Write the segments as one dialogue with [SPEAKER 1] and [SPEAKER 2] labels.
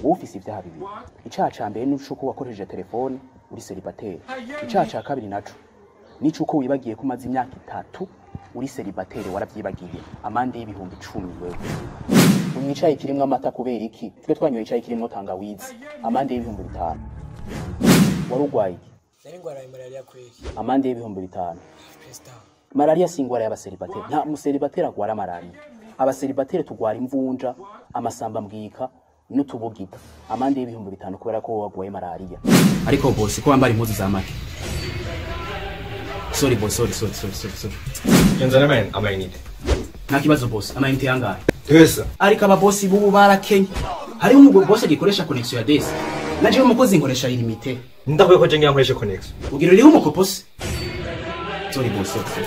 [SPEAKER 1] Wowe ufise ivyaha bibiri. Icaha ca mbere ni uko wakoresheje telefone uri célibataire. Icaha ca kabiri naco nico uko wibagiye ko umaze imyaka 3 uri célibataire, waravyibagiye. Amande y'ibihumbi 10. Wewe unywa icayi kirimwo amata kubera iki? Twe twanyoye icayi kirimwo tangawizi. Amande y'ibihumbi 5. Wari urwaye iki?
[SPEAKER 2] Nari ngwaraye malaria kweli.
[SPEAKER 1] Amande y'ibihumbi 5.
[SPEAKER 2] Perezida.
[SPEAKER 1] Malaria si ingwara y'abaseribateri. Nta museribateri agwara malaria. Abaseribateri tugwara imvunja, amasamba mbwika n'utubugita. Amande y'ibihumbi 5 kubera ko wowe wagwaye malaria. Ariko boss, ko wambara impuzu za make? Sorry boss, sorry, sorry, sorry, sorry, sorry.
[SPEAKER 3] Nzana amayinite.
[SPEAKER 1] Nta kibazo boss. Amayinite yangahe?
[SPEAKER 3] Twese.
[SPEAKER 1] Ariko ababosi bubu barakenye. Hariho umugabo boss agikoresha connexion ya desi. Naje umukozi nkoresha illimité.
[SPEAKER 3] Ndakwiye ko je ngira nkoreshe connexion.
[SPEAKER 1] Ugira uriho umukoposi. Sorry boss, sorry, sorry.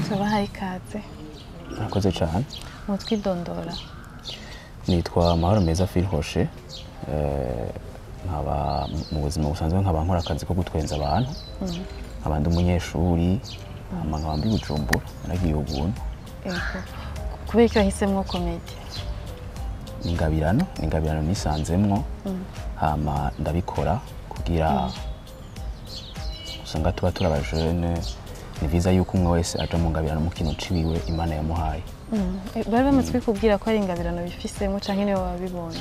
[SPEAKER 4] Tubahaye ikaze.
[SPEAKER 1] Murakoze cyane.
[SPEAKER 4] Mutwidondora.
[SPEAKER 1] Nitwa Mahoro Meza Phil Rocher, nkaba mu buzima busanzwe nkaba nkora akazi ko gutwenza abantu, nkaba ndi umunyeshuri, hama nkaba mbi Bujumbura, naragiye ubuntu.
[SPEAKER 4] Ego, kubera ko wahisemwo comédie?
[SPEAKER 1] Ni ingabirano, ni ingabirano nisanzemwo, hama ndabikora kugira usanga tuba turi abajene. Ni vyiza yuko umwe wese aja mu ngabirano, mu kintu ciwiwe Imana yamuhaye.
[SPEAKER 4] Bari bamaze kubikubwira ko ari ingabirano bifisemo, canke niwe wabibonye?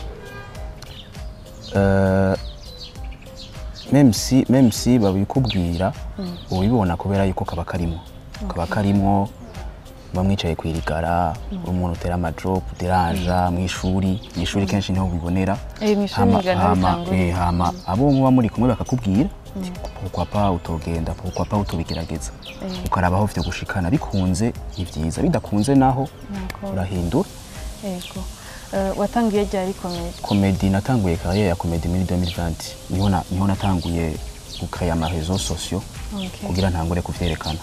[SPEAKER 1] Même si babikubwira, ubibona kubera yuko kaba karimwo. Muba mwicaye kwirigara, uri umuntu utera amajoke, uderanja mw'ishuri kenshi niho ubibonera.
[SPEAKER 4] Mw'ishuri niga niho bitangura.
[SPEAKER 1] Hama abo muba muri kumwe bakakubwira ati: "Pourquoi pas utogenda? Pourquoi pas utobigerageza?" Ukaraba aho vyo gushikana. Bikunze ni vyiza, bidakunze naho urahindura.
[SPEAKER 4] Ego. Watangiye ryari comédie?
[SPEAKER 1] Comédie, natanguye carrière ya comédie muri 2020. Niho natanguye gucréer ama réseaux sociaux kugira ntangure kuvyerekana.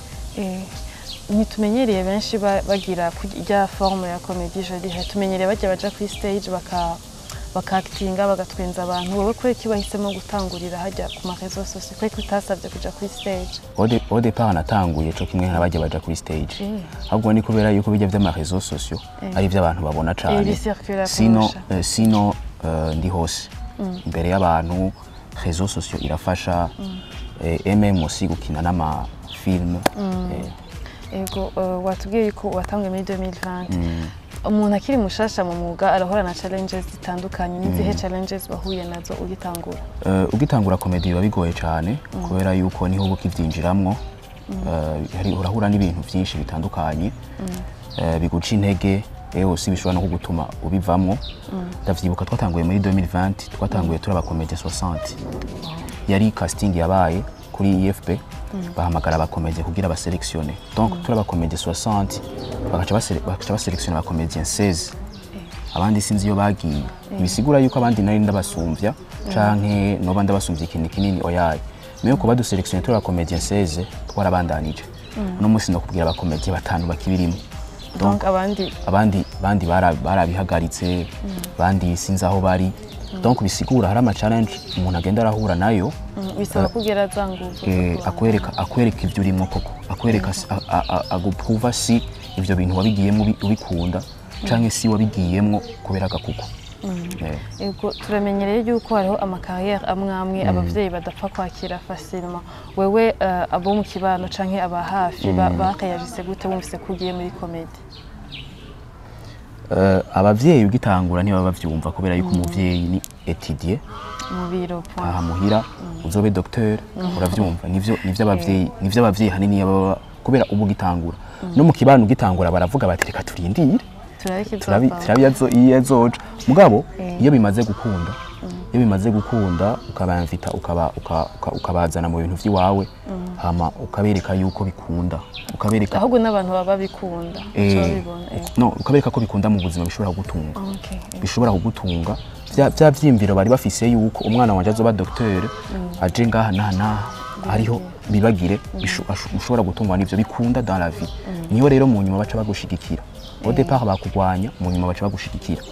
[SPEAKER 4] Ntitumenyereye benshi bagira kurya forme ya comédie, je dirais. Tumenyereye bajya baja kuri stage bakaactinga, bagatwenza abantu. Wowe kubera iki wahisemo gutangurira hajya ku ma réseaux sociaux? Kubera ko utasabye kuja kuri stage?
[SPEAKER 1] Au départ natanguye co kimwe n'abajya baja kuri stage, ahubwo ni kubera yuko bijya vy'ama réseaux sociaux ari ivy'abantu babona cane.
[SPEAKER 4] Bicircula
[SPEAKER 1] Sino
[SPEAKER 4] kurusha.
[SPEAKER 1] Sino ndi hose imbere y'abantu. Réseaux sociaux irafasha, même aussi gukina n'ama film.
[SPEAKER 4] Ego, watubwiye yuko watanguye muri 2020. Umuntu akiri mushasha mu mwuga arahura na challenges zitandukanye. N'izihe challenges wahuye nazo ugitangura?
[SPEAKER 1] Ugitangura comédie biba bigoye cyane kubera yuko niho uba ukivyinjiramwo. Urahura n'ibintu byinshi bitandukanye biguca intege, ewe si bishobora no kugutuma ubivamwo. Ndavyibuka twatanguye muri 2020, twatanguye turi abacomédiens 60. Yari casting yabaye kuri IFP, bahamagara abacomédiens kugira basélectionne. Donc turi abacomédiens 60, bagaca basélectionne abacomédiens 16, abandi sinzi iyo bagiye. Ntibisigura yuko abandi nari ndabasumvya canke noba ndabasumvya ikintu kinini, oyaye. Mais uko badusélectionne turi abacomédiens 16, twarabandanije. Uno munsi ndakubwira abacomédiens batanu bakibirimo.
[SPEAKER 4] Donc abandi?
[SPEAKER 1] Abandi barabihagaritse, abandi sinzi aho bari. Donc bisigura hari ama challenge umuntu agenda arahura nayo.
[SPEAKER 4] Bisaba kugera za nguvu zo kubana.
[SPEAKER 1] Akwereka ivyo urimo koko, akwereka aguprouva si ivyo bintu wabigiyemo ubikunda canke si wabigiyemwo kubera agakuku.
[SPEAKER 4] Ego, turamenyereye yuko hariho amacarrières amwe amwe abavyeyi badapfa kwakira facilement. Wewe, abo mu kibano canke aba hafi bakayajise gute wumvise ko ugiye muri comédie?
[SPEAKER 1] Abavyeyi ugitangura ntibaba bavyumva kubera yuko umuvyeyi ni étudier
[SPEAKER 4] mu biro point.
[SPEAKER 1] Aha muhira uzobe docteur, uravyumva. Nivyo abavyeyi hanini baba, kubera ubu ugitangura no mu kibano ugitangura baravuga bati: "Reka turindire
[SPEAKER 4] turabe
[SPEAKER 1] turabi
[SPEAKER 4] ikizovamwo."
[SPEAKER 1] Turabi iyo azoja." Mugabo iyo bimaze gukunda, ukabainvita, ukabazana mu bintu vy'iwawe, hama ukabereka yuko bikunda, ukabereka
[SPEAKER 4] Ahubwo n'abantu baba babikunda babibona.
[SPEAKER 1] No, ukabereka ko bikunda mu buzima, bishobora kugutunga. Bishobora kugutunga. Vya vyiyumviro bari bafise yuko umwana wanje azoba docteur aje ngaha naha naha hariho bibagire, ushobora gutungwa n'ivyo bikunda dans la vie. Niyo rero mu nyuma baca bagushigikira. Au départ bakugwanya, mu nyuma baca bagushigikira.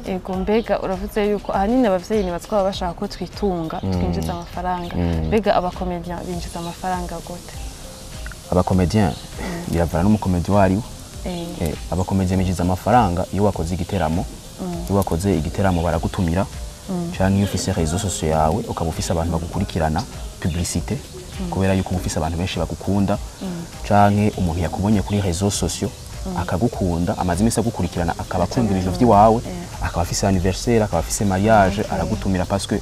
[SPEAKER 4] Ego, mbega uravuze yuko ahanini abavyeyi nibatwa baba bashaka ko twitunga, twinjiza amafaranga. Mbega abacomédiens binjiza amafaranga gute?
[SPEAKER 1] Abacomédiens, biravana n'umucomédien uwo ariwe. Abacomédiens binjiza amafaranga iyo wakoze igiteramo. Iyo wakoze igiteramo baragutumira. Canke iyo ufise réseaux sociaux yawe, ukaba ufise abantu bagukurikirana, publicité, kubera yuko uba ufise abantu benshi bagukunda, canke umuntu yakubonye kuri réseaux sociaux akagukunda, amaze iminsi agukurikirana, akaba akunda ibintu vy'iwawe, akaba afise anniversaire, akaba afise mariage, aragutumira parce que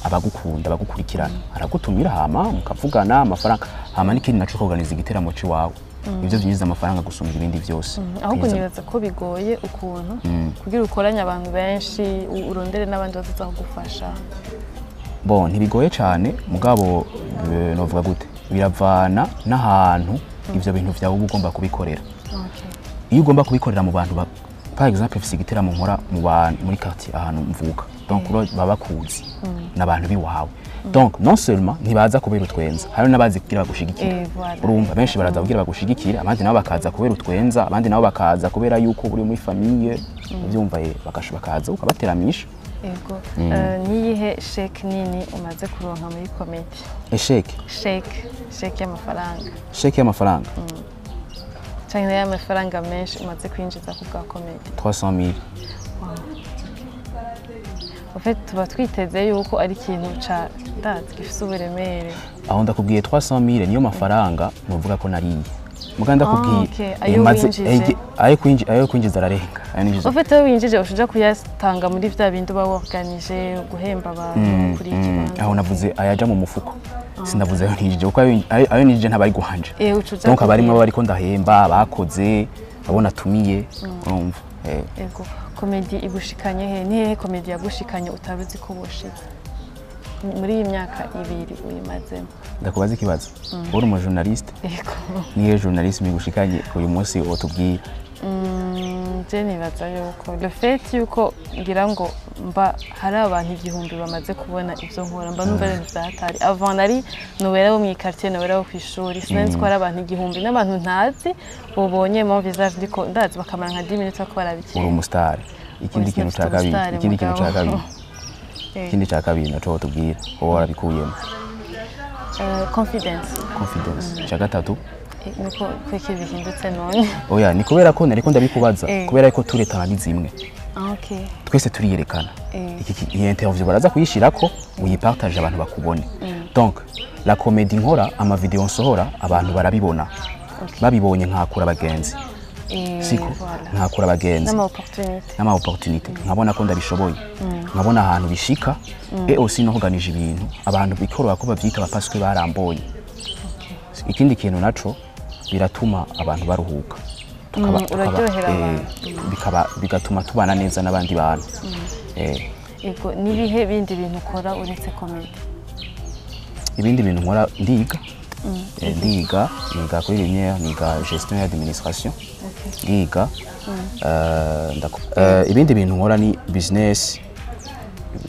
[SPEAKER 1] abagukunda, abagukurikirana, aragutumira, hama mukavugana amafaranga. Hama n'ikindi naco, kuorganiza igiteramo c'iwawe, nivyo vyinjiza amafaranga gusumba ibindi vyose.
[SPEAKER 4] Ahubwo
[SPEAKER 1] Kwinjiza-
[SPEAKER 4] nibaza ko bigoye ukuntu kugira ukoranye abantu benshi, urondere n'abandi bazoza kugufasha.
[SPEAKER 1] Bon, ntibigoye cyane, mugabo novuga gute, biravana n'ahantu ivyo bintu vyawe uba ugomba kubikorera. Iyo ugomba kubikorera mu bantu par exemple mfise igiteramo nkora mu bantu muri quartier ahantu mvuka, donc baba bakuzi n'abantu biwawe, donc non seulement ntibaza kubera utwenza, hari n'abazi kugira bagushigikire.
[SPEAKER 4] Voilà.
[SPEAKER 1] Urumva, benshi baraza kugira bagushigikire, abandi nabo bakaza kubera utwenza, abandi nabo bakaza kubera yuko uri muri famille, ubyumva, bakaza ukabateramisha.
[SPEAKER 4] Ego. Niyihe chèque nini umaze kuronka muri comédie?
[SPEAKER 1] Échec?
[SPEAKER 4] Chèque y'amafaranga.
[SPEAKER 1] Chèque y'amafaranga?
[SPEAKER 4] Canke nayo y'amafaranga menshi umaze kwinjiza ku bwa comédie.
[SPEAKER 1] 300 000.
[SPEAKER 4] En fait, tuba twiteze yuko ari ikintu ca ndazi gifise uburemere.
[SPEAKER 1] Aho ndakubwiye 300 000 niyo mafaranga nuvuga ko nariye, muga ndakubwiye
[SPEAKER 4] Ayo winjije.
[SPEAKER 1] Ayo kwinjiza ararenga ayo ninjiza.
[SPEAKER 4] En fait, ayo winjije ushuja kuyatanga muri vya bindi uba worganije, guhemba abantu kuri iki kibanza.
[SPEAKER 1] Aho navuze ayaja mu mufuko, sinavuze ayo ninjije, kuko ayo ninjije ntabari guhanje.
[SPEAKER 4] Ucuja
[SPEAKER 1] Donc abarimwo
[SPEAKER 4] kugira-
[SPEAKER 1] bariko ndahemba, abakoze, abo natumiye, urumva.
[SPEAKER 4] Ego, comédie igushikanye he? Ni hehe comédie yagushikanye utaruzi ko woshika muri iyi myaka 2 uyimazemo?
[SPEAKER 1] Ndakubaza ikibazo, uri umu journaliste?
[SPEAKER 4] Ego.
[SPEAKER 1] Niyo journalisme igushikanye uyu munsi wotubwira?
[SPEAKER 4] Je nibaza yuko le fait yuko ngira ngo mba hari abantu 1000 bamaze kubona ivyo nkora, mba numva ari ibintu vyahatari. Avant nari nowera wo mw'iquartier, nowera wo kw'ishuri, sinari ko hari abantu 1000 n'abantu ntazi bobonye mon visage ndiko ndazi, bakamara nka 10 minutes bariko barabikira.
[SPEAKER 1] Uri umusitari. Ikindi
[SPEAKER 4] Oya,
[SPEAKER 1] kintu
[SPEAKER 4] sinafite
[SPEAKER 1] ca kabiri,
[SPEAKER 4] ubusitari,
[SPEAKER 1] ikindi kintu ca
[SPEAKER 4] mugabo.
[SPEAKER 1] kabiri, ikindi ca kabiri naco wotubwira wowe warabikuyemo?
[SPEAKER 4] Confidence.
[SPEAKER 1] Confidence. Ca gatatu?
[SPEAKER 4] Nuko kweki bihindutse none?
[SPEAKER 1] Oya, ni kubera ko nariko ndabikubaza, kubera ko turetana ni zimwe.
[SPEAKER 4] Ah, okay.
[SPEAKER 1] Twese turiyerekana. Iyi interview baraza kuyishirako, uyipartage, abantu bakubone. Donc la comédie nkora, ama vidéo nsohora, abantu barabibona. Babibonye nkakura abagenzi, siko?
[SPEAKER 4] Voilà.
[SPEAKER 1] Nkakura abagenzi
[SPEAKER 4] n'ama opportunité.
[SPEAKER 1] N'ama opportunité, nkabona ko ndabishoboye, nkabona ahantu bishika, et aussi noorganije ibintu, abantu bikoroha ko bavyitaba parce que barambonye. Ikindi kintu naco, biratuma abantu baruhuka.
[SPEAKER 4] Uraryohera abantu.
[SPEAKER 1] Bikaba bigatuma tubana neza n'abandi bantu.
[SPEAKER 4] Ego, nibihe bindi bintu ukora uretse comédie?
[SPEAKER 1] Ibindi bintu nkora, ndiga. Ndiga, niga kuri Lumière, niga gestion et administration. Ndiga. Ibindi bintu nkora ni business,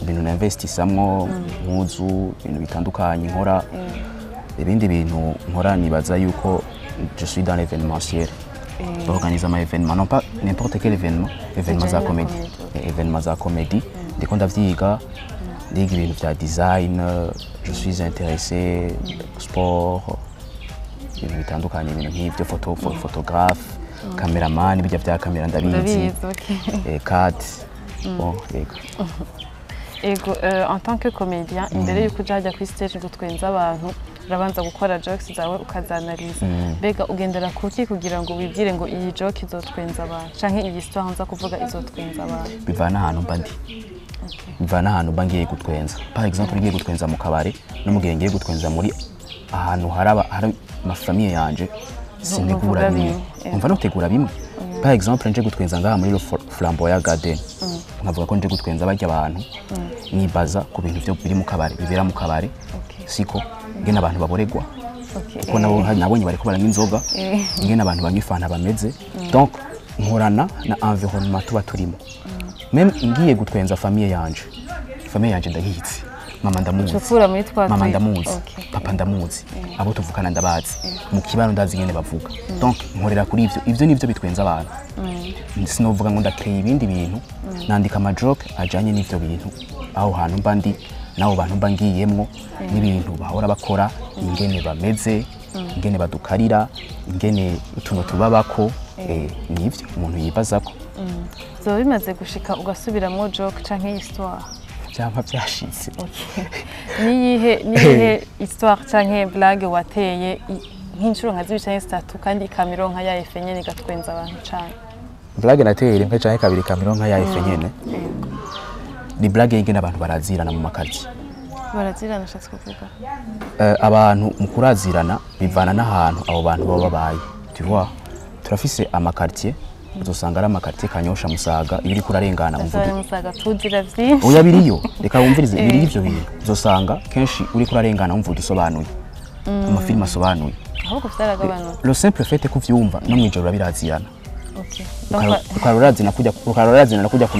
[SPEAKER 1] ibintu ninvestisamwo, mpuzu, ibintu bitandukanye nkora. Ibindi bintu nkora, nibaza yuko je suis dans l'événementiel, organise ama événement, non pas n'importe quel événement, événement za
[SPEAKER 4] Bijanye na
[SPEAKER 1] comédie.
[SPEAKER 4] comédie.
[SPEAKER 1] Événement za comédie, ndiko ndavyiga. Ndiga ibintu vya design, je suis intéressé sport, ibintu bitandukanye, ibintu nk'ivyo, photographe, cameraman, bijya vya kamera ndabizi.
[SPEAKER 4] Ndabizi, okay.
[SPEAKER 1] Cat, bon, yego.
[SPEAKER 4] Ego, en tant que comédien, imbere yuko uja hajya kuri stage ngo twenze abantu, urabanza gukora jokes zawe, ukazanaliza. Mbega ugendera kuki kugira ngo wibwire ngo iyi joke izotwenza abantu, canke iyi histoire nza kuvuga izotwenza abantu?
[SPEAKER 1] Bivana ahantu mba ndi, bivana ahantu mba ngiye gutwenza. Par exemple, ngiye gutwenza mu kabare no mu gihe ngiye gutwenza muri ahantu hari hari amafamille yanje, sintegura
[SPEAKER 4] Ntuvuga
[SPEAKER 1] bimwe.
[SPEAKER 4] bimwe,
[SPEAKER 1] Umva, notegura bimwe. Par exemple, nje gutwenza ngaha muri Le Flamboyant Garden, nkavuga ko nje gutwenza barya abantu, nibaza ku bintu byo biri mu kabare, bibera mu kabare, siko ngene abantu baboregwa, kuko nabo nabonye bariko baranywa inzoga, ingene abantu banywa ifanta bameze. Donc nkorana na environnement tuba turimo. Même ngiye gutwenza famille yanje, famille yanje ndayizi, mama ndamuzi.
[SPEAKER 4] Ucukura muri twa
[SPEAKER 1] Mama ndamuzi, papa ndamuzi, abo tuvukana ndabazi, mu kibano ndazi ingene bavuga. Donc nkorera kuri ivyo. Ivyo nivyo bitwenza abantu. Sinovuga ngo ndakeye ibindi bintu, nandika amajoke ajanye n'ivyo bintu, aho hantu mba ndi, n'abo bantu mba ngiyemwo, n'ibintu bahora bakora, ingene bameze, ingene badukarira, ingene utuntu tubabako. Nivyo umuntu yibazako.
[SPEAKER 4] Zoba bimaze gushika ugasubiramwo joke canke histoire?
[SPEAKER 1] Vyama vyashitse.
[SPEAKER 4] Niyihe histoire canke blague wateye nk'inshuro nka zibiri canke zitatu kandi ikamironka ya effet nyene, igatwenza abantu cane?
[SPEAKER 1] Blague nateye rimwe canke kabiri kamironka ya effet nyene, ni blague y'ingene abantu barazirana mu makazi.
[SPEAKER 4] Barazirana, ashatse kuvuga?
[SPEAKER 1] Abantu mu kurazirana bivana n'ahantu abo bantu baba babaye, tu vois. Turafise ama quartier, uzosanga ari ama quartier Kanyosha, Musaga, iyo uriko urarengana
[SPEAKER 4] Asaba
[SPEAKER 1] umuvuduko.
[SPEAKER 4] Musaga tuzira vyinshi.
[SPEAKER 1] Oya, biriyo, reka wumvirize, biriyo ivyo bintu. Uzosanga kenshi uriko urarengana wumva udusobanuye, amafilime asobanuye.
[SPEAKER 4] Ahubwo vyaragabanutse.
[SPEAKER 1] Le simple fait ko uvyumva no mwijoro urabirazirana.
[SPEAKER 4] Donc
[SPEAKER 1] Ukaba urazina kujya kumva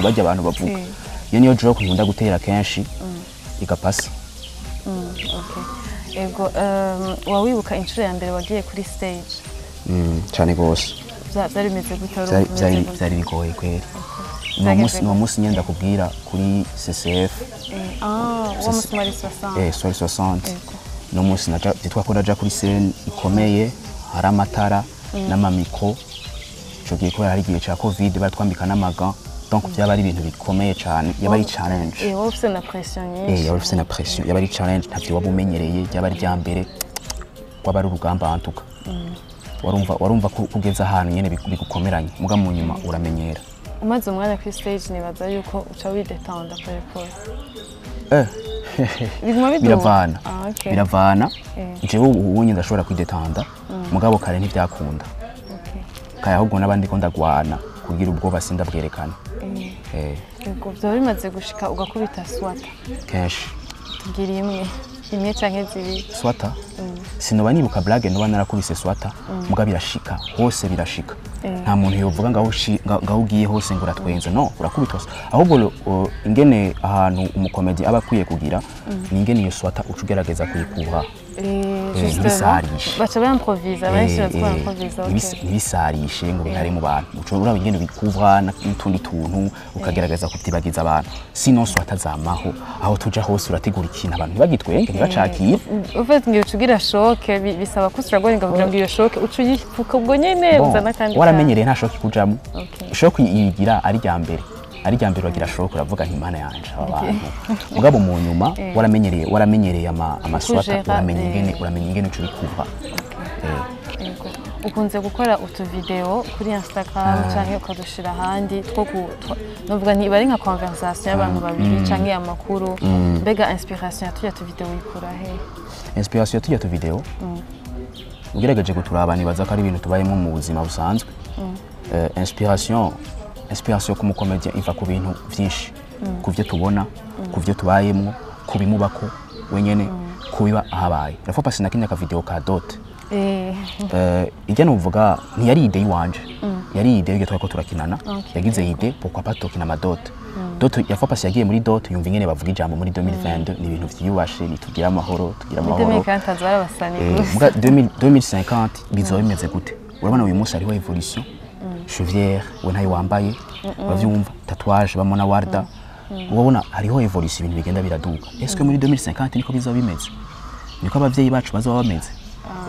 [SPEAKER 1] barya abantu bavuga. Iyo niyo joke nkunda gutera kenshi, igapasa.
[SPEAKER 4] Okay. Ego, wawibuka inshuro ya mbere wagiye kuri stage?
[SPEAKER 1] Cane gose.
[SPEAKER 4] Vyari bimeze gute? Wari
[SPEAKER 1] Vyari
[SPEAKER 4] umeze
[SPEAKER 1] vyari
[SPEAKER 4] gute?
[SPEAKER 1] Vyari bigoye kweri.
[SPEAKER 4] Vyageze
[SPEAKER 1] Uwo
[SPEAKER 4] gute?
[SPEAKER 1] munsi nyene ndakubwira kuri CCF.
[SPEAKER 4] Ah, uwo munsi muri 60.
[SPEAKER 1] Soirée 60.
[SPEAKER 4] Ego.
[SPEAKER 1] No munsi naja, vyitwa ko naja kuri scène ikomeye, hari amatara n'ama micro. Ico gihe kubera hari igihe ca Covid, baratwambika n'ama gants, donc vyaba ari ibintu bikomeye cane, yaba ari challenge.
[SPEAKER 4] Wowe ufise na pression nyinshi.
[SPEAKER 1] Yaba ufise na pression, yaba ari challenge, ntavyo waba umenyereye, yaba ari irya mbere, waba ari urugamba antuka. Warumva ko kugeza ahantu nyene bigukomeranye, muga mu nyuma uramenyera.
[SPEAKER 4] Umaze umwanya kuri stage, nibaza yuko uca widetanda pole pole. Biguma biduga?
[SPEAKER 1] Biravana.
[SPEAKER 4] Ah, okay.
[SPEAKER 1] Biravana. Jewe ubu unye ndashobora kwidetanda, mugabo kare ntivyakunda. Kare ahubwo n'abandi ko ndagwana kugira ubwoba sindabwerekana.
[SPEAKER 4] Yego, vyaba bimaze gushika ugakubita swata?
[SPEAKER 1] Kenshi.
[SPEAKER 4] Tubwira imwe imwe canke zibiri.
[SPEAKER 1] Swata, sinoba nibuka blague noba narakubise swata, muga birashika hose, birashika. Nta muntu yovuga ngaho ngaho ugiye hose ngo uratwenza, no urakubitwa. Ahubwo ingene ahantu umukomedi aba akwiye kugira ni ingene iyo swata uca ugerageza kuyikura.
[SPEAKER 4] Justement,
[SPEAKER 1] Ntibisarishe.
[SPEAKER 4] baca bamprovisa, benshi bazi ko bamprovisa, okay.
[SPEAKER 1] Ntibisarishe ngo bihare mu bantu. Uca uraba ingene ubikuvra n'utundi tuntu, ukagerageza kutibagiza abantu. Sinon swata zamaho, aho tuja hose urategura ikintu abantu ntibagitwenge, ntibacakire.
[SPEAKER 4] Ufite ngira uca ugira choc, bisaba ko usuragoringa kugira ngo iyo choc uce uyifuka ubwo nyene.
[SPEAKER 1] Bon,
[SPEAKER 4] uzana kandi.
[SPEAKER 1] Waramenyereye, nta choc ikujamo. Choc iyigira ari rya mbere, ari rya mbere uragira choc, uravuga nti: "Imana yanje, aba bantu." Mugabo mu nyuma waramenyereye amaswata.
[SPEAKER 4] Kujera,
[SPEAKER 1] uramenya ingene, uramenya ingene uca ubikuvra.
[SPEAKER 4] Yego. Ukunze gukora utuvideo kuri Instagram canke ukadushira ahandi two novuga nti iba ari nka conversation y'abantu babiri canke amakuru. Mbega inspiration ya turya tuvideo uyikura he?
[SPEAKER 1] Inspiration tujya tu video, ugerageje kuturaba, nibaza ko ari ibintu tubayemo mu buzima busanzwe. Inspiration ku mukomedien iva ku bintu vyinshi, ku byo tubona, ku byo tubayemo, ku bimubako wenyene, ku biba ahabaye. La fois passée nakinye aka video ka dot. Ijya nuvuga ntiyari idée yiwanje, yari idée y'ibyo twariko turakinana. Yagize idée: pourquoi pas tokina ama dot? Dot ya fois passée yagiye muri dot, yumva ingene bavuga ijambo muri 2022, ni ibintu vyiyubashe, nitugira amahoro, tugira amahoro.
[SPEAKER 4] 2040 barabasani gusa.
[SPEAKER 1] Muga 2000 2050 bizoba bimeze gute? Urabona uyu munsi hariho évolution, chevillère we ntayo wambaye, uravyumva, tatouage bamona warda, urabona hariho évolution, ibintu bigenda biraduga. Est-ce que muri 2050 niko bizoba bimeze? Niko abavyeyi bacu bazoba bameze?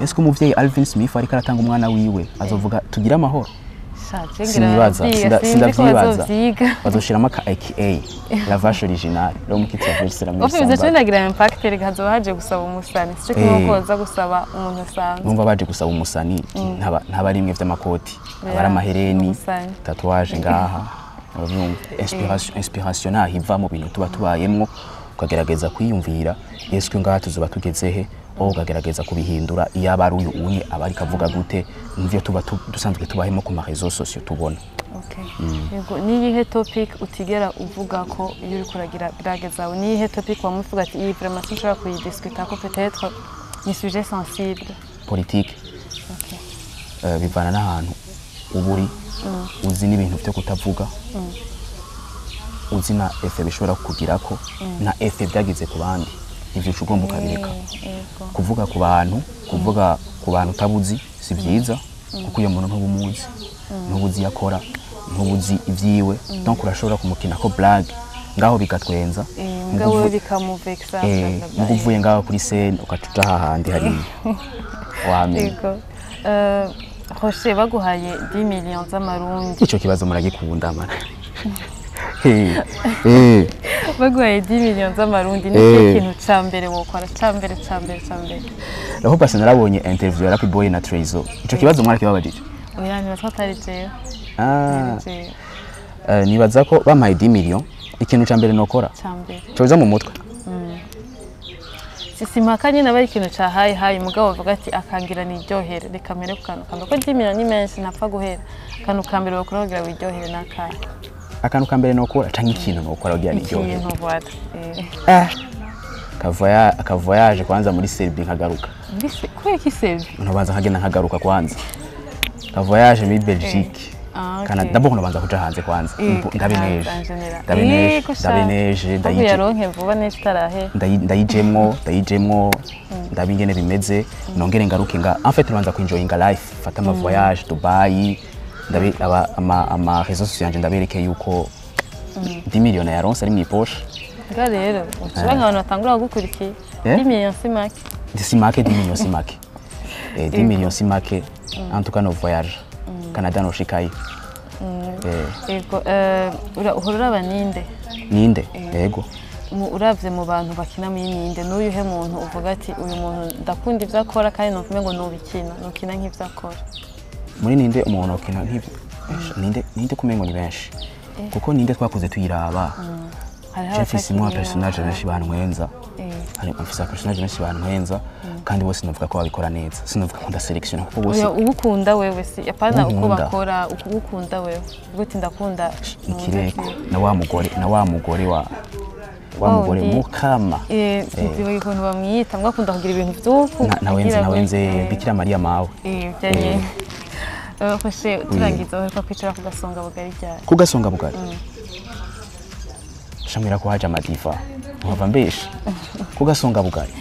[SPEAKER 1] Est-ce que umuvyeyi Alvin Smith ariko aratanga umwana wiwe azovuga tugire amahoro? Sinibaza,
[SPEAKER 4] Sinzi ko
[SPEAKER 1] sindavyibaza.
[SPEAKER 4] bazovyiga.
[SPEAKER 1] Bazoshiramo aka aka la vache originale, l'homme qui traverse la mer
[SPEAKER 4] Ofe
[SPEAKER 1] sans
[SPEAKER 4] bizoca
[SPEAKER 1] vague.
[SPEAKER 4] binagira impact, reka hazoba haje gusaba umusani, sico kimwe ko baza gusaba umuntu asanzwe.
[SPEAKER 1] Numva baje gusaba umusani, ntaba ari imwe vy'amakoti, aba ari amahereni,
[SPEAKER 4] umusani.
[SPEAKER 1] Tatouage ngaha, uravyumva. Inspiration naho iva mu bintu tuba tubayemwo, ukagerageza kwiyumvira: est-ce que ngaha tuzoba tugeze he? Wowe ukagerageza kubihindura, iyo aba ari uyu unye aba ariko avuga gute nivyo tuba dusanzwe tubayemo ku ma réseaux sociaux tubona.
[SPEAKER 4] Okay. Yego, niyihe topic utigera uvuga ko iyo uriko uragira blague zawe? Niyihe topic wamuvuga ati: "Iyi vraiment sinshobora kuyidiscuta ko peut-être ni sujet sensible"?
[SPEAKER 1] Politique. Bivana n'ahantu uba uri, uzi n'ibintu byo kutavuga, uzi na effet bishobora kukugirako na effet byagize ku bandi, ivyo uca ugomba ukabireka. Kuvuga ku bantu utabuzi si byiza, kuko uyo muntu ntuba umuzi, ntuba uzi iyo akora, ntuba uzi ibyiwe, donc urashobora kumukina ko blague ngaho bigatwenza.
[SPEAKER 4] Mugabo we bikamuvexa.
[SPEAKER 1] Muga uvuye ngaho kuri scène ugaca uja hahandi hariya wamenya.
[SPEAKER 4] Yego. Rocher, baguhaye 10 millions z'amarundi.
[SPEAKER 1] Ico kibazo muragikunda mana. Eh, eh.
[SPEAKER 4] Baguhaye 10 millions z'amarundi, ni ikihe kintu ca mbere wokora, ca mbere, ca mbere, ca mbere?
[SPEAKER 1] Aho pasi narabonye interview ya Rappy Boy na Trezo, ico kibazo mwarakibabajije.
[SPEAKER 4] Oya, nibaza ko atari jewe.
[SPEAKER 1] Ah,
[SPEAKER 4] Jewe.
[SPEAKER 1] Nibaza ko bampaye 10 millions, ikintu ca mbere nokora
[SPEAKER 4] Ca mbere
[SPEAKER 1] coza mu mutwe.
[SPEAKER 4] Si simpaka nyine aba ari ikintu ca hayi hayi, mugabo bavuga ati akangira niryohere, reka mbere ku kantu kambere, ko 10 millions ni menshi, ntapfa guhera. Akantu ka mbere bakora kugira wiryohere ni akahe?
[SPEAKER 1] Akantu ka mbere nokora canke ikintu nokora kugira niryohere?
[SPEAKER 4] Ikintu, voilà. Eh.
[SPEAKER 1] Aka voyage kwanza muri Serbie, nkagaruka.
[SPEAKER 4] Kubera iki Serbie?
[SPEAKER 1] Ntobanza nkagenda nkagaruka kwanza, ka voyage muri Belgique.
[SPEAKER 4] Ah, ok.
[SPEAKER 1] Canada. D'abord ntobanza kuja hanze kwanza. Ndabe neje.
[SPEAKER 4] En général.
[SPEAKER 1] Ndabe neje, ndabe neje, ndayije.
[SPEAKER 4] Yaronke vuba neza itarahe.
[SPEAKER 1] Ndayijemwo, ndabe ingene bimeze, nongere ngaruke nga en fait nbanza kwinjoyinga life, fata ama voyage Dubai, ndabe aba ama réseaux sociaux yanje, ndabereke yuko 10 millions yaronse ari mw'ipoche.
[SPEAKER 4] Nga rero ucuba nk'abantu batangura kugukurikiye.
[SPEAKER 1] Eh?
[SPEAKER 4] 10 millions si make.
[SPEAKER 1] Si make, 10 millions si make. 10 millions si make. En tout cas no voyage Canada noshikayo.
[SPEAKER 4] Yego, uhora uraba Ninde?
[SPEAKER 1] Ninde, yego.
[SPEAKER 4] Uravye mu bantu bakina muri Ninde, n'uyuhe muntu uvuga ati uyu muntu ndakunda ivyo akora kandi numva ngo nubikina nukina nk'ivyo akora?
[SPEAKER 1] Muri Ninde, umuntu akina nk'ivyo Ninde, Ninde kumengo ni benshi, kuko Ninde twakuze tuyiraba.
[SPEAKER 4] Hariho
[SPEAKER 1] Je mfise imwe
[SPEAKER 4] abatakirira.
[SPEAKER 1] personnage benshi bantwenza. Hari mfise personnage benshi bantwenza, kandi bose navuga ko babikora neza. Sinavuga ko ndasélectionne kuko bose
[SPEAKER 4] Oya, uwukunda wewe, si apana uko
[SPEAKER 1] Unkunda.
[SPEAKER 4] bakora, uwukunda wewe uvuga uti ndakunda.
[SPEAKER 1] Ikireko na wa mugore wa wa mugore mukama.
[SPEAKER 4] Sinzibuka ukuntu bamwita, mbwa akunda kugira ibintu vy'uku.
[SPEAKER 1] Nawenze, nawenze Bikira Mariya mawe.
[SPEAKER 4] Byanye. Fashe turangiza, uheruka kwicara ku gasonga bugari ryari?
[SPEAKER 1] Ku gasonga bugari shamira ko haje amadiva nkava mbesha ku gasonga bugari.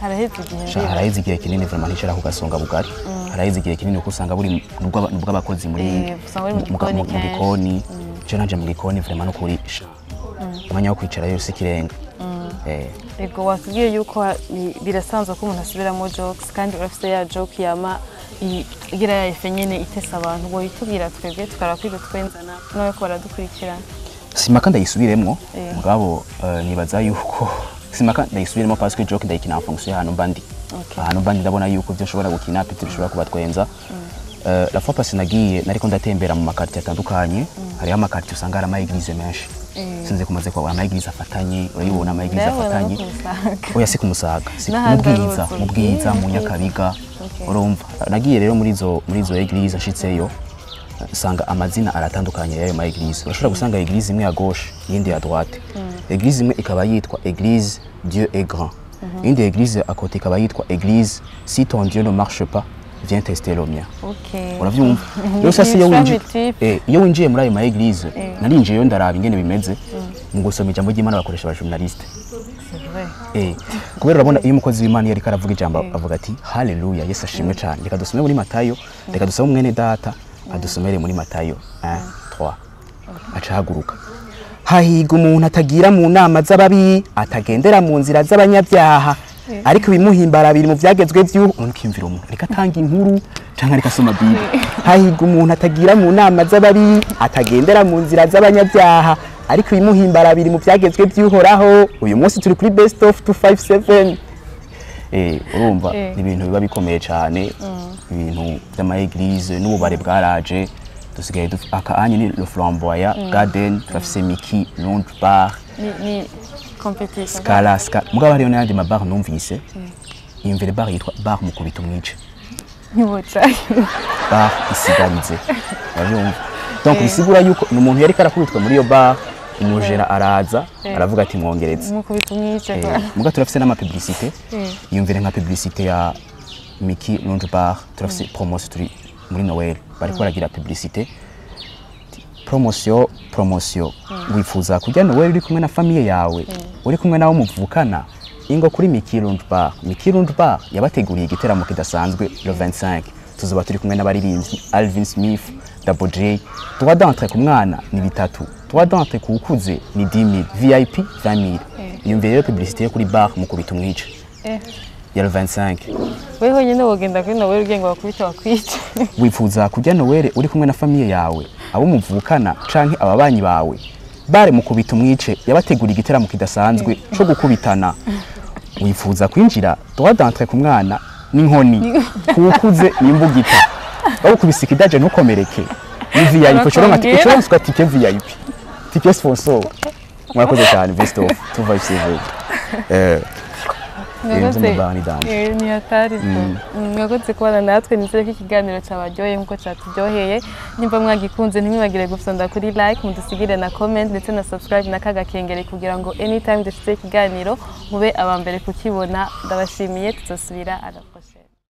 [SPEAKER 4] Haraheze igihe.
[SPEAKER 1] Sha
[SPEAKER 4] Ndiba.
[SPEAKER 1] Haraheze igihe kinini vraiment nticara ku gasonga bugari. Haraheze igihe kinini kuko usanga buri nubw'abakozi muri
[SPEAKER 4] Usanga buri mu gikoni
[SPEAKER 1] mu
[SPEAKER 4] kenshi.
[SPEAKER 1] gikoni. Je nanje mu gikoni vraiment no kuri sha umwanya wo kwicara yose ikirenga.
[SPEAKER 4] Ego, watubwiye yuko birasanzwe ko umuntu asubiramo jokes, kandi urafise ya joke yama igira ya effet nyene itesa abantu. Woyitubwira twebwe tukaraba kwiga twenzana nawe ko baradukurikirana?
[SPEAKER 1] Simaka ndayisubiremwo. Mugabo nibaza yuko simaka ndayisubiremo parce que joke ndayikina en fonction y'ahantu mba ndi. Ahantu mba ndi ndabona yuko ibyo nshobora gukina peut bishobora kubatwenza. La fois passée nagiye nariko ndatembera mu maquartier atandukanye. Hariho amaquartier usanga hari ama église menshi. Sinzi kumaze kuhabona ama église afatanye, urayibona ama église
[SPEAKER 4] Ndayabona no
[SPEAKER 1] afatanye.
[SPEAKER 4] ku Musaga.
[SPEAKER 1] Oya, si ku Musaga, si mu
[SPEAKER 4] N'ahandi
[SPEAKER 1] Bwiza,
[SPEAKER 4] ari
[SPEAKER 1] mu Bwiza, mu Nyakabiga. Urumva nagiye rero muri izo église, nshitseyo usanga amazina aratandukanye y'ayo ma église. Urashobora gusanga église imwe ya gauche, iyindi ya droite. Église imwe ikaba yitwa église Dieu est grand, iyindi église à côté ikaba yitwa église si ton Dieu ne marche pas, viens tester le mien. Uravyumva rero sasa iyo
[SPEAKER 4] Ni
[SPEAKER 1] winjiye
[SPEAKER 4] multiple.
[SPEAKER 1] Iyo winjiye muri ayo ma église, narinjiyeyo ndaraba ingene bimeze. Mu gusoma ijambo ry'Imana bakoresha aba journaliste.
[SPEAKER 4] C'est vrai.
[SPEAKER 1] Kubera urabona iyo umukozi w'Imana iyo ariko aravuga ijambo avuga ati haleluya, Yesu ashimwe cyane, reka dusome muri Matayo, reka dusabe umwene data adusomere muri Matayo 1 3, aca ahaguruka: hahiga umuntu atagira mu nama z'ababi, atagendera mu nzira z'abanyabyaha, ariko ibimuhimbara biri mu byagezwe by'uhu. Umuntu ukiyumvira umuntu ariko atanga inkuru canke ariko asoma Bible: hahiga umuntu atagira mu nama z'ababi, atagendera mu nzira z'abanyabyaha, ariko ibimuhimbara biri mu byagezwe by'Uhoraho. Uyu munsi turi kuri Best of 257. Urumva ni ibintu biba bikomeye cyane, ibintu by'ama église n'ububare bwaraje. Dusigaye aka anye ni Le Flamboyant Garden, turafise Miki Lounge Bar.
[SPEAKER 4] Ni competition.
[SPEAKER 1] Scala Scala, mugabo hariyo n'ayandi mabar numvise. Iyumvire bar yitwa bar Mukubita Umwice.
[SPEAKER 4] Ntibocayo.
[SPEAKER 1] Bar Isigarize, urabyumva? Donc bisigura yuko ni umuntu yariko arakubitwa muri iyo bar, umujera araza aravuga ati mwongereze.
[SPEAKER 4] Mukubita umwice.
[SPEAKER 1] Muga turafise n'ama publicité. Yumvire nka publicité ya Miki Lounge Bar: turafise promotion, turi muri Noël, bariko baragira publicité: promotion, promotion, wifuza kurya Noël uri kumwe na famille yawe, uri kumwe nawe muvukana, ingo kuri Miki Lounge Bar. Miki Lounge Bar yabateguriye igiteramo kidasanzwe le 25, tuzoba turi kumwe n'abaririmbyi Alvin Smith, Double J. Droit d'entrée ku mwana ni bitatu, droit d'entrée ku ukuze ni 10 000, VIP 20 000. Yumvire rero publicité yo kuri bar Mukubita Umwice ya le 25.
[SPEAKER 4] Wewe honyine wogenda kuri Noël ugiye ngo bakubite bakwice.
[SPEAKER 1] Wifuza kurya Noël uri kumwe na famille yawe, abo muvukana canke ababanyi bawe. Bare mukubita umwice yabategura igiteramo kidasanzwe co gukubitana. Wifuza kwinjira, droit d'entrée ku mwana n'inkoni, kuwukuze n'imbugita. Bagukubise ikidaje ntukomereke, ni VIP. Ucoronka
[SPEAKER 4] Barakongera.
[SPEAKER 1] Ucoronswa tike VIP, tike sponsor. Murakoze cyane, best of 257. Ibintu
[SPEAKER 4] Mwakoze.
[SPEAKER 1] mu bar ni danger.
[SPEAKER 4] Ni hatari tu. Mwakoze kubana natwe. Nizere ko ikiganiro cyabaryoheye nkuko cyaturyoheye. Nimba mwagikunze, ntimwibagire gufyonda kuri like, mudusigire na comment ndetse na subscribe na kagakengere kugira ngo anytime dushize ikiganiro mube aba mbere kukibona. Ndabashimiye, tuzosubira à la prochaine.